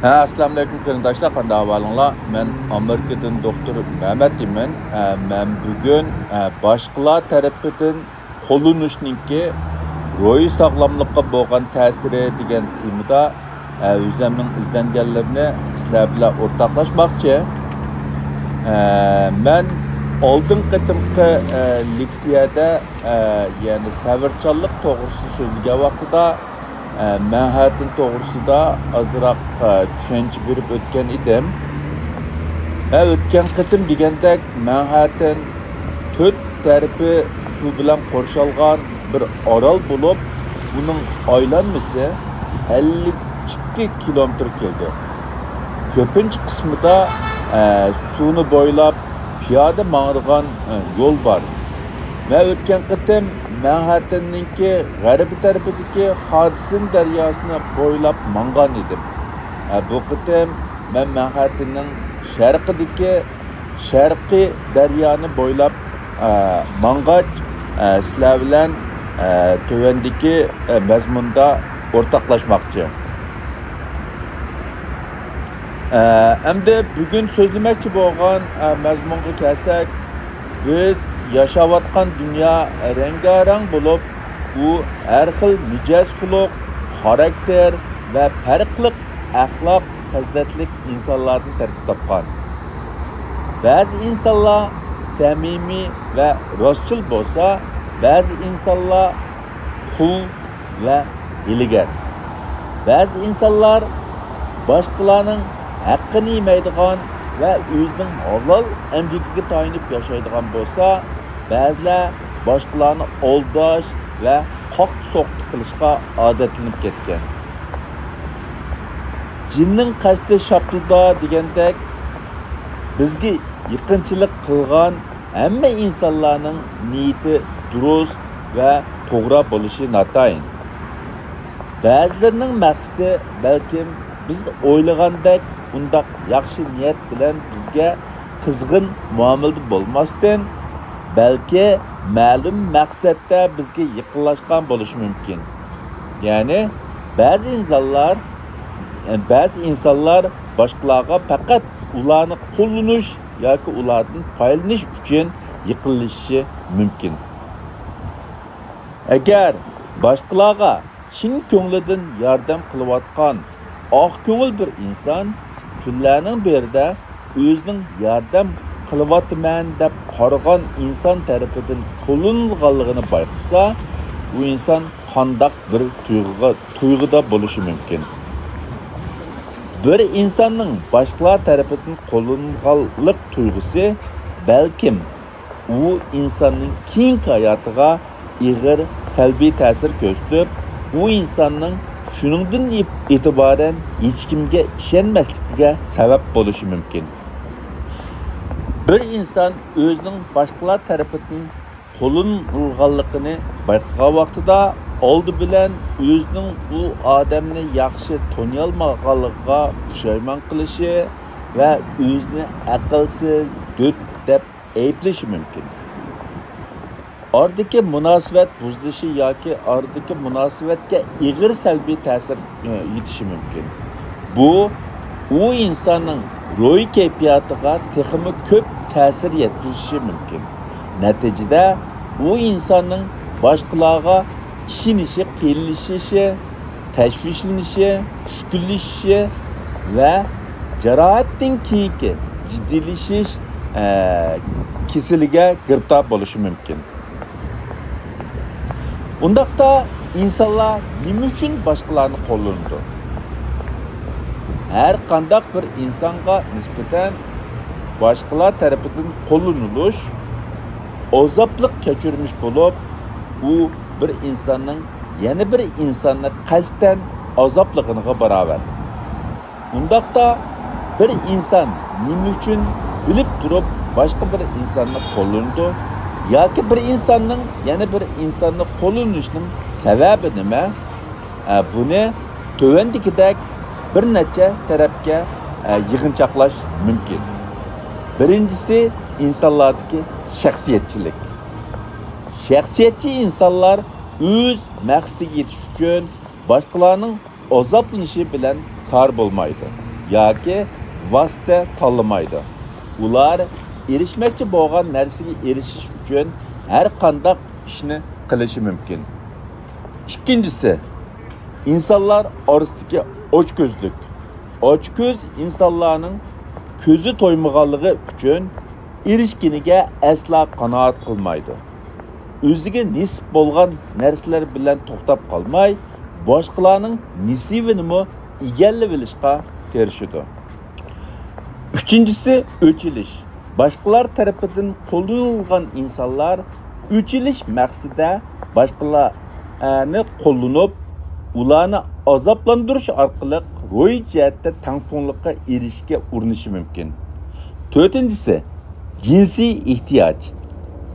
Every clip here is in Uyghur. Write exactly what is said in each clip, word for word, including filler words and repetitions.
ھە، ئەسسالامۇئەلەيكۇم قېرىنداشلار، قانداق ئەھۋالىڭلار؟ مەن ئامېرىكىدىن دوختۇر مەمەت ئىمىن. ھە، مەن بۈگۈن، ھە، باشقىلار تەرىپىدىن قوللىنىشنىڭكى روھىي ساغلاملىققا بولغان تەسىرى دېگەن تېمىدا، ھە، ئۆزۈمنىڭ ئىزدەنگەنلىرىنى سىلەر بىلەن ئورتاقلاشماقچى. ھە، مەن ئالدىنقى قېتىمقى، ھە، لېكسىيەدە، ھە، يەنى سەۋرچانلىق توغرىسىدا سۆزلىگەن ۋاقتىدا، ئە، مەنھەتتىن توغرىسىدا ئازراق، ئە، چۈشەنچە بېرىپ ئۆتكەن ئىدىم. ھە، ئۆتكەن قېتىم دېگەندەك، مەنھەتتىن تۆت تەرىپى سۇ بىلەن قورشالغان بىر ئارال بولۇپ، ئۇنىڭ ئايلانمىسى ئەللىك ئىككى كىلومېتىر كېلىدۇ. كۆپىنچە قىسمىدا، ئە، سۇنى بويلاپ پىيادە ماڭىدىغان، ئە، يول بار. مەن ئۆتكەن قېتىم مەنھەتتىننىڭكى غەربىي تەرىپىدىكى خادسون دەرياسىنى بويلاپ ماڭغان ئىدىم. ئە، بۇ قېتىم مەن مەنھەتتىننىڭ شەرقىدىكى شەرقىي دەريانى بويلاپ، ئە، ماڭغاچ، ئە، سىلەر بىلەن، ئە، تۆۋەندىكى، ئە، مەزمۇندا ئورتاقلاشماقچى. ئە، ئەمدى بۈگۈن سۆزلىمەكچى بولغان، ئە، مەزمۇنغا كەلسەك، بىز ياشاۋاتقان دۇنيا رەڭگارەڭ بولۇپ، ئۇ ھەر خىل مىجەز-خۇلق، خاراكتېر ۋە پەرقلىق ئەخلاق پەزىلەتلىك ئىنسانلاردىن تەركىب تاپقان. بەزى ئىنسانلار سەمىمىي ۋە راستچىل بولسا، بەزى ئىنسانلار قۇل ۋە ھىيلىگەر. بەزى ئىنسانلار باشقىلارنىڭ ھەققىنى يېمەيدىغان ۋە ئۆزىنىڭ ھالال ئەمگىكىگە تايىنىپ ياشايدىغان بولسا، بەزىلەر باشقىلارنى ئالداش ۋە قاقتى-سوقتى قىلىشقا ئادەتلىنىپ كەتكەن. جىننىڭ قەستى شاپتۇلدا دېگەندەك، بىزگە يېقىنچىلىق قىلغان ھەممە ئىنسانلارنىڭ نىيىتى دۇرۇس ۋە توغرا بولۇشى ناتايىن. بەزىلىرىنىڭ مەقسىتى بەلكىم بىز ئويلىغاندەك ئۇنداق ياخشى نىيەت بىلەن بىزگە قىزغىن مۇئامىلىدە بولماستىن، بەلكى مەلۇم مەقسەتتە بىزگە يېقىنلاشقان بولۇشى مۇمكىن. يەنى بەزى ئىنسانلار، بەزى ئىنسانلار باشقىلارغا پەقەت ئۇلارنى قوللىنىش ياكى ئۇلاردىن پايدىلىنىش ئۈچۈن يېقىنلىشىشى مۇمكىن. ئەگەر باشقىلارغا چىن كۆڭلىدىن ياردەم قىلىۋاتقان ئاق كۆڭۈل بىر ئىنسان كۈنلەرنىڭ بىرىدە ئۆزىنىڭ ياردەم قىلىۋاتىمەن دەپ قارىغان ئىنسان تەرىپىدىن قوللىنىلغانلىقىنى بايقىسا، ئۇ ئىنسان قانداق بىر تۇيغۇغا، تۇيغۇدا بولۇشى مۇمكىن؟ بىر ئىنساننىڭ باشقىلار تەرىپىدىن قوللىنىلغانلىق تۇيغۇسى بەلكىم ئۇ ئىنساننىڭ كېيىنكى ھاياتىغا ئېغىر سەلبىي تەسىر كۆرسىتىپ، ئۇ ئىنساننىڭ شۇنىڭدىن ئېتىبارەن ھېچكىمگە ئىشەنمەسلىكىگە سەۋەب بولۇشى مۇمكىن. بىر ئىنسان ئۆزىنىڭ باشقىلار تەرىپىدىن قوللىنىلغانلىقىنى بايقىغان ۋاقتىدا، ئالدى بىلەن ئۆزىنىڭ ئۇ ئادەمنى ياخشى تونۇيالمىغانلىقىغا پۇشايمان قىلىشى ۋە ئۆزىنى ئەقىلسىز، دۆت دەپ ئەيىبلىشى مۇمكىن. ئارىدىكى مۇناسىۋەت بۇزۇلۇشى ياكى ئارىدىكى مۇناسىۋەتكە ئېغىر سەلبىي تەسىر، ئە، يېتىشى مۇمكىن. بۇ ئۇ ئىنساننىڭ روھىي كەيپىياتىغا تېخىمۇ كۆپ تەسىر يەتكۈزۈشى مۇمكىن. نەتىجىدە، ئۇ ئىنساننىڭ باشقىلارغا ئىشىنىشى قىيىنلىشىشى، تەشۋىشلىنىشى، چۈشكۈنلىشىشى ۋە جاراھەتتىن كېيىنكى جىددىيلىشىش، ئە، كېسىلىگە گىرىپتار بولۇشى مۇمكىن. ئۇنداقتا ئىنسانلار نېمە ئۈچۈن باشقىلارنى قوللىنىدۇ؟ ھەر قانداق بىر ئىنسانغا نىسبەتەن باشقىلار تەرىپىدىن قوللىنىلىش ئازابلىق كەچۈرمىش بولۇپ، ئۇ بىر ئىنساننىڭ يەنە بىر ئىنساننى قەستەن ئازابلىغىنىغا باراۋەر. ئۇنداقتا بىر ئىنسان نېمە ئۈچۈن بىلىپ تۇرۇپ باشقا بىر ئىنساننى قوللىنىدۇ؟ ياكى بىر ئىنساننىڭ يەنە بىر ئىنساننى قوللىنىشىنىڭ سەۋەبى نېمە؟ ئە، بۇنى تۆۋەندىكىدەك بىر نەچچە تەرەپكە، ئە، يىغىنچاقلاش مۇمكىن. بىرىنچىسى، ئىنسانلاردىكى شەخسىيەتچىلىك. شەخسىيەتچى ئىنسانلار ئۆز مەقسىتىگە يېتىش ئۈچۈن باشقىلارنىڭ ئازابلىنىشى بىلەن كار بولمايدۇ. ياكى ۋاسىتە تاللىمايدۇ. ئۇلار ئېرىشمەكچى بولغان نەرسىگە ئېرىشىش ئۈچۈن ھەر قانداق ئىشنى قىلىشى مۇمكىن. ئىككىنچىسى، ئىنسانلار ئارىسىدىكى ئاچكۆزلۈك. ئاچكۆز ئىنسانلارنىڭ كۆزى تويمىغانلىقى ئۈچۈن ئېرىشكىنىگە ئەسلا قانائەت قىلمايدۇ. ئۆزىگە نېسىپ بولغان نەرسىلەر بىلەن توختاپ قالماي، باشقىلارنىڭ نېسىۋىنىمۇ ئىگىلىۋېلىشقا تىرىشىدۇ. ئۈچىنچىسى، ئۆچ ئېلىش. باشقىلار تەرىپىدىن قوللىنىلغان ئىنسانلار ئۆچ ئېلىش مەقسىتىدە باشقىلارنى قوللىنىپ، ئۇلارنى ئازابلاندۇرۇش ئارقىلىق روھىي جەھەتتە تەڭپۇڭلۇققا ئېرىشىشكە ئۇرۇنۇشى مۇمكىن. تۆتىنچىسى، جىنسىي ئېھتىياج.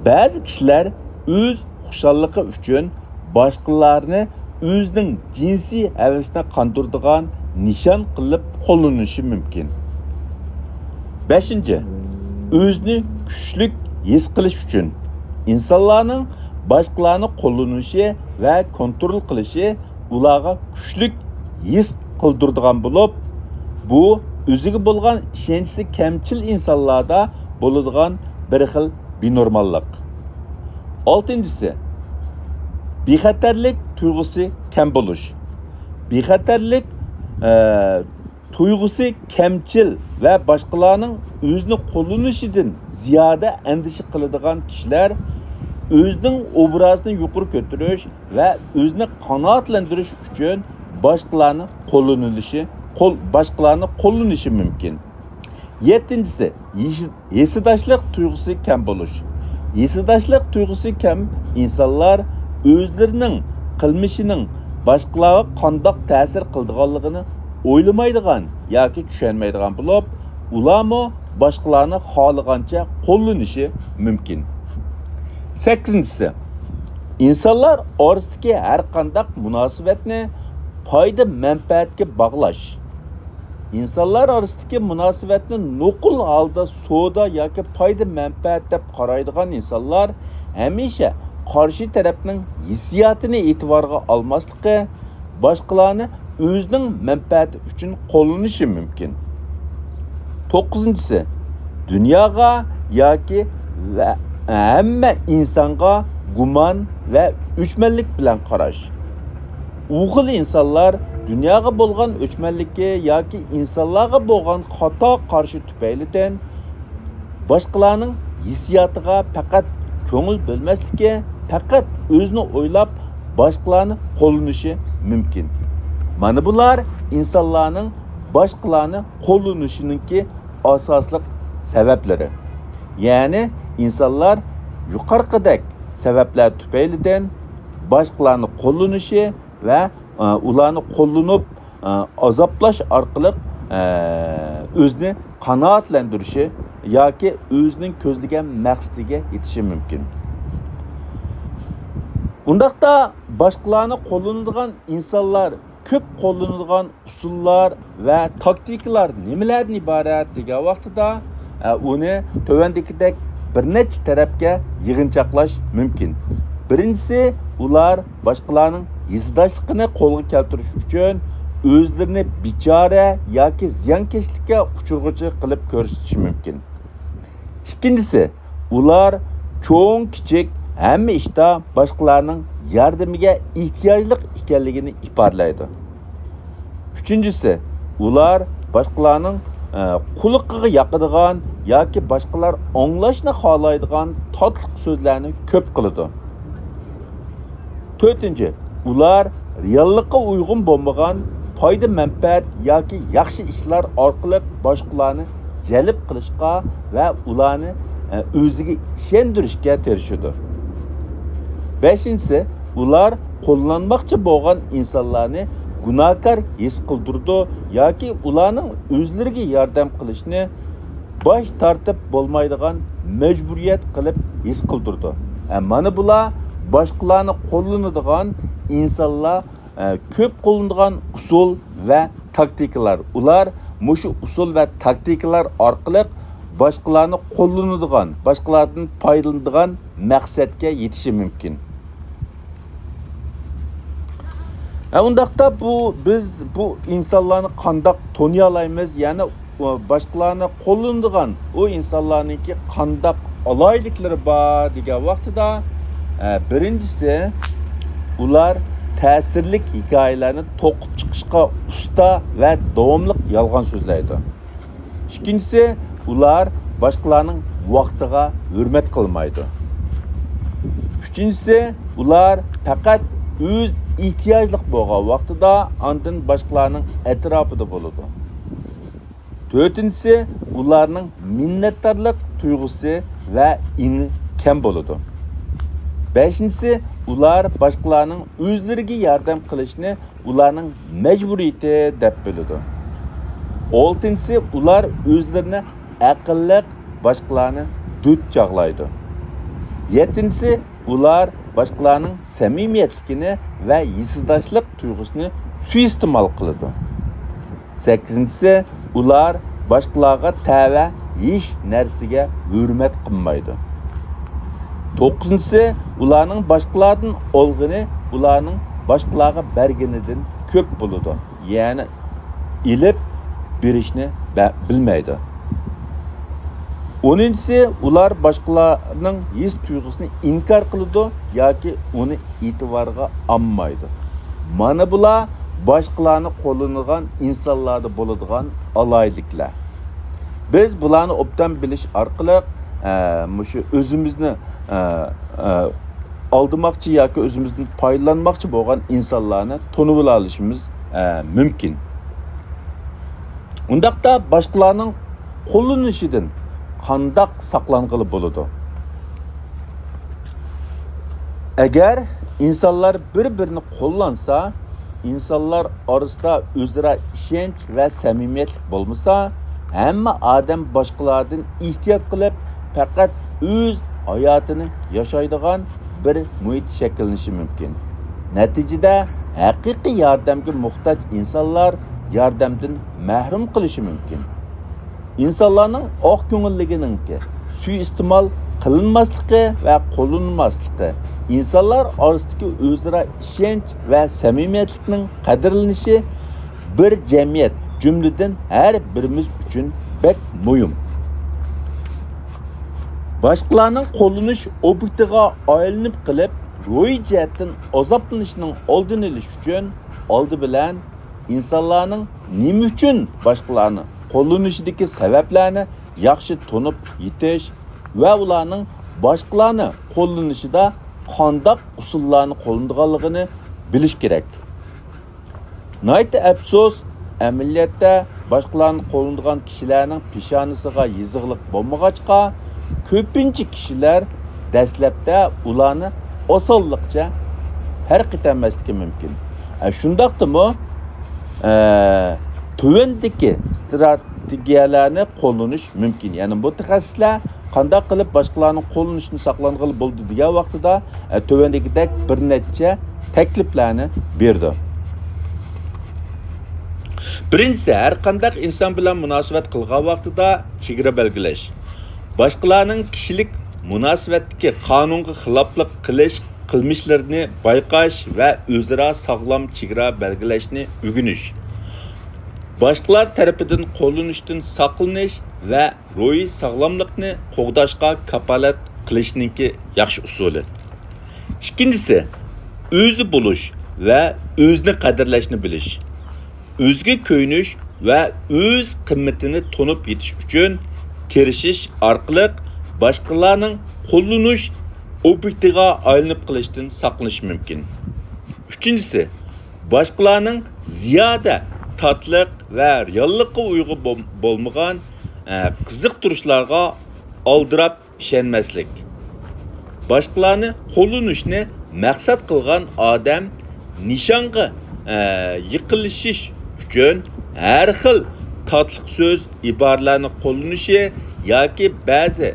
بەزى كىشىلەر ئۆز خۇشاللىقى ئۈچۈن باشقىلارنى ئۆزىنىڭ جىنسىي ھەۋىسىنى قاندۇرىدىغان نىشان قىلىپ قوللىنىشى مۇمكىن. بەشىنچى، ئۆزىنى كۈچلۈك ھېس قىلىش ئۈچۈن. ئىنسانلارنىڭ باشقىلارنى قوللىنىشى ۋە كونترول قىلىشى ئۇلارغا كۈچلۈك ھېس قىلدۇرىدىغان بولۇپ، بۇ ئۆزىگە بولغان ئىشەنچىسى كەمچىل ئىنسانلاردا بولىدىغان بىر خىل بىنورماللىق. ئالتىنچىسى، بىخەتەرلىك تۇيغۇسى كەم بولۇش. بىخەتەرلىك، ئە، تۇيغۇسى كەمچىل ۋە باشقىلارنىڭ ئۆزىنى قوللىنىشىدىن زىيادە ئەندىشە قىلىدىغان كىشىلەر ئۆزىنىڭ ئوبرازىنى يۇقىرى كۆتۈرۈش ۋە ئۆزىنى قانائەتلەندۈرۈش ئۈچۈن باشقىلارنى قوللىنىلىشى، قول-، باشقىلارنى قوللىنىشى مۇمكىن. يەتتىنچىسى، ھېس-، ھېسداشلىق تۇيغۇسى كەم بولۇش. ھېسداشلىق تۇيغۇسى كەم ئىنسانلار ئۆزلىرىنىڭ قىلمىشىنىڭ باشقىلارغا قانداق تەسىر قىلىدىغانلىقىنى ئويلىمايدىغان ياكى چۈشەنمەيدىغان بولۇپ، ئۇلارمۇ باشقىلارنى خالىغانچە قوللىنىشى مۇمكىن. سەككىزىنچىسى، ئىنسانلار ئارىسىدىكى ھەر قانداق مۇناسىۋەتنى پايدا مەنپەئەتكە باغلاش. ئىنسانلار ئارىسىدىكى مۇناسىۋەتنى نوقۇل ھالدا سودا ياكى پايدا مەنپەئەت دەپ قارايدىغان ئىنسانلار ھەمىشە قارشى تەرەپنىڭ ھېسسىياتىنى ئېتىبارغا ئالماسلىقى، باشقىلارنى ئۆزىنىڭ مەنپەئەتى ئۈچۈن قوللىنىشى مۇمكىن. توققۇزىنچىسى، دۇنياغا ياكى ۋە ھەممە ئىنسانغا گۇمان ۋە ئۆچمەنلىك بىلەن قاراش. ئۇ خىل ئىنسانلار دۇنياغا بولغان ئۆچمەنلىكى ياكى ئىنسانلارغا بولغان خاتا قارىشى تۈپەيلىدىن باشقىلارنىڭ ھېسسىياتىغا پەقەت كۆڭۈل بۆلمەسلىكى، پەقەت ئۆزىنى ئويلاپ، باشقىلارنى قوللىنىشى مۇمكىن. مانا بۇلار ئىنسانلارنىڭ باشقىلارنى قوللىنىشىنىڭكى ئاساسلىق سەۋەبلىرى. يەنى ئىنسانلار يۇقىرىقىدەك سەۋەبلەر تۈپەيلىدىن باشقىلارنى قوللىنىشى ۋە، ئە، ئۇلارنى قوللىنىپ، ئە، ئازابلاش ئارقىلىق، ئە، ئۆزىنى قانائەتلەندۈرۈشى ياكى ئۆزىنىڭ كۆزلىگەن مەقسىتىگە يېتىشى مۇمكىن. ئۇنداقتا باشقىلارنى قوللىنىدىغان ئىنسانلار كۆپ قوللىنىدىغان ئۇسۇللار ۋە تاكتىكىلار نېمىلەردىن ئىبارەت دېگەن ۋاقتىدا، ئە، ئۇنى تۆۋەندىكىدەك بىر نەچچە تەرەپكە يىغىنچاقلاش مۇمكىن. بىرىنچىسى، ئۇلار باشقىلارنىڭ ھېسداشلىقىنى قولغا كەلتۈرۈش ئۈچۈن ئۆزلىرىنى بىچارە ياكى زىيانكەشلىككە ئۇچرىغۇچى قىلىپ كۆرسىتىشى مۇمكىن. ئىككىنچىسى، ئۇلار چوڭ-كىچىك ھەممە ئىشتا باشقىلارنىڭ ياردىمىگە ئېھتىياجلىق ئىكەنلىكىنى ئىپادىلەيدۇ. ئۈچىنچىسى، ئۇلار باشقىلارنىڭ، ئە، قۇلىقىغا ياقىدىغان ياكى باشقىلار ئاڭلاشنى خالايدىغان تاتلىق سۆزلەرنى كۆپ قىلىدۇ. تۆتىنچى، ئۇلار رېئاللىققا ئۇيغۇن بولمىغان پايدا-مەنپەئەت ياكى ياخشى ئىشلار ئارقىلىق باشقىلارنى جەلپ قىلىشقا ۋە ئۇلارنى، ئە، ئۆزىگە ئىشەندۈرۈشكە تىرىشىدۇ. بەشىنچىسى، ئۇلار قوللانماقچى بولغان ئىنسانلارنى گۇناھكار ھېس قىلدۇرىدۇ ياكى ئۇلارنىڭ ئۆزلىرىگە ياردەم قىلىشنى باش تارتىپ بولمايدىغان مەجبۇرىيەت قىلىپ ھېس قىلدۇرىدۇ. ئە، مانا بۇلار باشقىلارنى قوللىنىدىغان ئىنسانلار، ئە، كۆپ قوللىنىدىغان ئۇسۇل ۋە تاكتىكىلار. ئۇلار مۇشۇ ئۇسۇل ۋە تاكتىكىلار ئارقىلىق باشقىلارنى قوللىنىدىغان، باشقىلاردىن پايدىلىنىدىغان مەقسەتكە يېتىشى مۇمكىن. ھە، ئۇنداقتا بۇ، بىز بۇ ئىنسانلارنى قانداق تونۇيالايمىز؟ يەنى، ئۇ، باشقىلارنى قوللىنىدىغان ئۇ ئىنسانلارنىڭكى قانداق ئالاھىدىلىكلىرى بار دېگەن ۋاقتىدا، ھە، بىرىنچىسى، ئۇلار تەسىرلىك ھېكايىلەرنى توقۇپ چىقىشقا ئۇستا ۋە داۋاملىق يالغان سۆزلەيدۇ. ئىككىنچىسى، ئۇلار باشقىلارنىڭ ۋاقتىغا ھۆرمەت قىلمايدۇ. ئۈچىنچىسى، ئۇلار پەقەت ئۆز ئېھتىياجلىق بولغان ۋاقتىدا ئاندىن باشقىلارنىڭ ئەتراپىدا بولىدۇ. تۆتىنچىسى، ئۇلارنىڭ مىننەتدارلىق تۇيغۇسى ۋە ئېڭى كەم بولىدۇ. بەشىنچىسى، ئۇلار باشقىلارنىڭ ئۆزلىرىگە ياردەم قىلىشنى ئۇلارنىڭ مەجبۇرىيىتى دەپ بىلىدۇ. ئالتىنچىسى، ئۇلار ئۆزلىرىنى ئەقىللىق، باشقىلارنى دۈت چاغلايدۇ. يەتتىنچىسى، ئۇلار باشقىلارنىڭ سەمىمىيەتلىكىنى ۋە ھېسداشلىق تۇيغۇسىنى سۇيىئىستېمال قىلىدۇ. سەككىزىنچىسى، ئۇلار باشقىلارغا تەۋە ھېچ نەرسىگە ھۆرمەت قىلمايدۇ. توققۇزىنچىسى، ئۇلارنىڭ باشقىلاردىن ئالغىنى ئۇلارنىڭ باشقىلارغا بەرگىنىدىن كۆپ بولىدۇ. يەنى ئېلىپ بېرىشنى بە-، بىلمەيدۇ. ئونىنچىسى، ئۇلار باشقىلارنىڭ ھېس تۇيغۇسىنى ئىنكار قىلىدۇ ياكى ئۇنى ئېتىبارغا ئالمايدۇ. مانا بۇلار باشقىلارنى قوللىنىدىغان ئىنسانلاردا بولىدىغان ئالاھىدىلىكلەر. بىز بۇلارنى ئوبدان بىلىش ئارقىلىق، ئە، مۇشۇ ئۆزىمىزنى، ئە، ئە، ئالدىماقچى ياكى ئۆزىمىزدىن پايدىلانماقچى بولغان ئىنسانلارنى تونۇۋالالىشىمىز، ئە، مۇمكىن. ئۇنداقتا باشقىلارنىڭ قوللىنىشىدىن قانداق ساقلانغىلى بولىدۇ؟ ئەگەر ئىنسانلار بىر-بىرىنى قوللانسا، ئىنسانلار ئارىسىدا ئۆزئارا ئىشەنچ ۋە سەمىمىيەتلىك بولمىسا، ھەممە ئادەم باشقىلاردىن ئېھتىيات قىلىپ، پەقەت ئۆز ھاياتىنى ياشايدىغان بىر مۇھىت شەكىللىنىشى مۇمكىن. نەتىجىدە، ھەقىقىي ياردەمگە موھتاج ئىنسانلار ياردەمدىن مەھرۇم قېلىشى مۇمكىن. ئىنسانلارنىڭ ئاق كۆڭۈللۈكىنىڭكى سۇيىئىستېمال قىلىنماسلىقى ۋە قوللىنىلماسلىقى ئىنسانلار ئارىسىدىكى ئۆزئارا ئىشەنچ ۋە سەمىمىيەتلىكنىڭ قەدىرلىنىشى بىر جەمئىيەت، جۈملىدىن ھەر بىرىمىز ئۈچۈن بەك مۇھىم. باشقىلارنىڭ قوللىنىش ئوبيېكتىغا ئايلىنىپ قېلىپ، روھىي جەھەتتىن ئازابلىنىشنىڭ ئالدىنى ئېلىش ئۈچۈن، ئالدى بىلەن ئىنسانلارنىڭ نېمە ئۈچۈن باشقىلارنى قوللىنىشىدىكى سەۋەبلەرنى ياخشى تونۇپ يېتىش ۋە ئۇلارنىڭ باشقىلارنى قوللىنىشىدا قانداق ئۇسۇللارنى قوللىنىدىغانلىقىنى بىلىش كېرەك. ناھايىتى ئەپسۇس، ئەمەلىيەتتە باشقىلارنى قوللىنىدىغان كىشىلەرنىڭ پېشانىسىغا يېزىقلىق بولمىغاچقا، كۆپىنچە كىشىلەر دەسلەپتە ئۇلارنى ئاسانلىقچە پەرق ئېتەلمەسلىكى مۇمكىن. ئە، شۇنداقتىمۇ، ئە، تۆۋەندىكى ئىستراتېگىيەلەرنى قوللىنىش مۇمكىن. يەنى مۇتەخەسسىسلەر قانداق قىلىپ باشقىلارنىڭ قوللىنىشىنى ساقلانغىلى بولىدۇ دېگەن ۋاقتىدا، ئە، تۆۋەندىكىدەك بىر نەچچە تەكلىپلەرنى بېرىدۇ. بىرىنچىسى، ھەر قانداق ئىنسان بىلەن مۇناسىۋەت قىلغان ۋاقتىدا چېگرا بەلگىلەش. باشقىلارنىڭ كىشىلىك مۇناسىۋەتتىكى قانۇنغا خىلاپلىق قىلىش قىلمىشلىرىنى بايقاش ۋە ئۆزئارا ساغلام چېگرا بەلگىلەشنى ئۆگىنىش. باشقىلار تەرىپىدىن قوللىنىشتىن ساقلىنىش ۋە روھىي ساغلاملىقنى قوغداشقا كاپالەت قىلىشنىڭكى ياخشى ئۇسۇلى. ئىككىنچىسى، ئۆزى بولۇش ۋە ئۆزىنى قەدىرلەشنى بىلىش. ئۆزىگە كۆيۈنۈش ۋە ئۆز قىممىتىنى تونۇپ يېتىش ئۈچۈن تىرىشىش ئارقىلىق باشقىلارنىڭ قوللىنىش ئوبيېكتىغا ئايلىنىپ قېلىشتىن ساقلىنىش مۇمكىن. ئۈچىنچىسى، باشقىلارنىڭ زىيادە تاتلىق ۋە رېئاللىققا ئۇيغۇن بول-، بولمىغان، ئە، قىزىقتۇرۇشلارغا ئالدىراپ ئىشەنمەسلىك. باشقىلارنى قوللىنىشنى مەقسەت قىلغان ئادەم نىشانغا، ئە، يېقىنلىشىش ئۈچۈن ھەر خىل تاتلىق سۆز، ئىبارىلەرنى قوللىنىشى ياكى بەزى،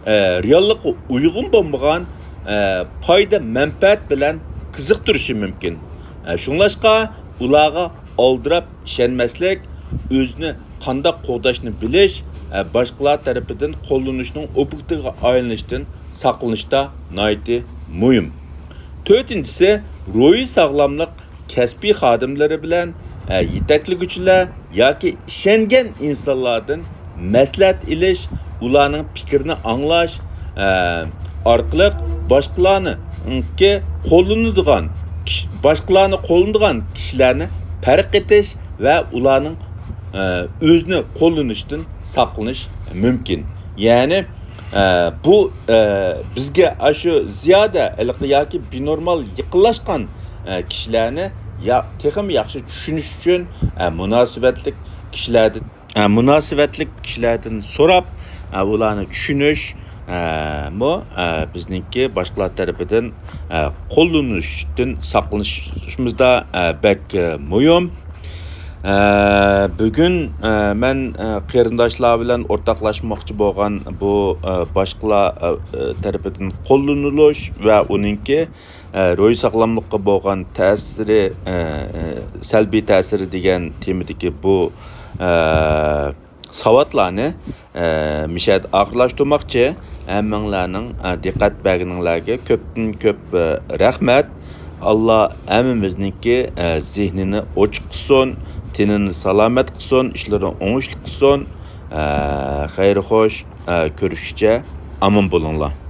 ئە، رېئاللىققا ئۇيغۇن بولمىغان، ئە، پايدا مەنپەئەت بىلەن قىزىقتۇرۇشى مۇمكىن. ئە، شۇڭلاشقا ئۇلارغا ئالدىراپ ئىشەنمەسلىك، ئۆزىنى قانداق قوغداشنى بىلىش، ئە، باشقىلار تەرىپىدىن قوللىنىشنىڭ ئوبيېكتىغا ئايلىنىشتىن ساقلىنىشتا ناھايىتى مۇھىم. تۆتىنچىسى، روھىي ساغلاملىق كەسپىي خادىملىرى بىلەن، ئە، يېتەكلىگۈچىلەر ياكى ئىشەنگەن ئىنسانلاردىن مەسلىھەت ئېلىش، ئۇلارنىڭ پىكرىنى ئاڭلاش، ئە، ئارقىلىق باشقىلارنىڭكى قوللىنىدىغان كىش-، باشقىلارنى قوللىنىدىغان كىشىلەرنى پەرق ئېتىش ۋە ئۇلارنىڭ، ئە، ئۆزىنى قوللىنىشتىن ساقلىنىش مۇمكىن. يەنى، ئە، بۇ، ئە، بىزگە ئاشۇ زىيادە ھېلىقى ياكى بىنورمال يېقىنلاشقان، ئە، كىشىلەرنى يا-، تېخىمۇ ياخشى چۈشىنىش ئۈچۈن، ئە، مۇناسىۋەتلىك كىشىلەردىن، ئە، مۇناسىۋەتلىك كىشىلەردىن سوراپ، ئە، ئۇلارنى چۈشىنىش، ئە، مۇ، ئە، بىزنىڭكى باشقىلار تەرىپىدىن، ئە، قوللىنىشتىن ساقلىنىشىمىزدا، ئە، بەك، ئە، مۇھىم. ئە، بۈگۈن، ئە، مەن، ئە، قېرىنداشلار بىلەن ئورتاقلاشماقچى بولغان بۇ، ئە، باشقىلار، ئە، ئە، تەرىپىدىن قوللىنىلىش ۋە ئۇنىڭكى، ئە، روھىي ساغلاملىققا بولغان تەسىرى، ئە، ئە، سەلبىي تەسىرى دېگەن تېمىدىكى بۇ، ئە، ساۋاتلارنى، ئە، مىشەدە ئاخىرلاشتۇرماقچى. ھەممىڭلارنىڭ، ئە، دىققەت بەرگىنىڭلارگە كۆپتىن كۆپ، ئە، رەھمەت. ئاللا ھەممىمىزنىڭكى، ئە، زېھنىنى ئوچۇق قىلسۇن، تېنىنى سالامەت قىلسۇن، ئىشلىرىنى ئوڭۇشلۇق قىلسۇن. ئە، خەير خوش، ئە، كۆرۈشكىچە ئامان بولۇڭلار.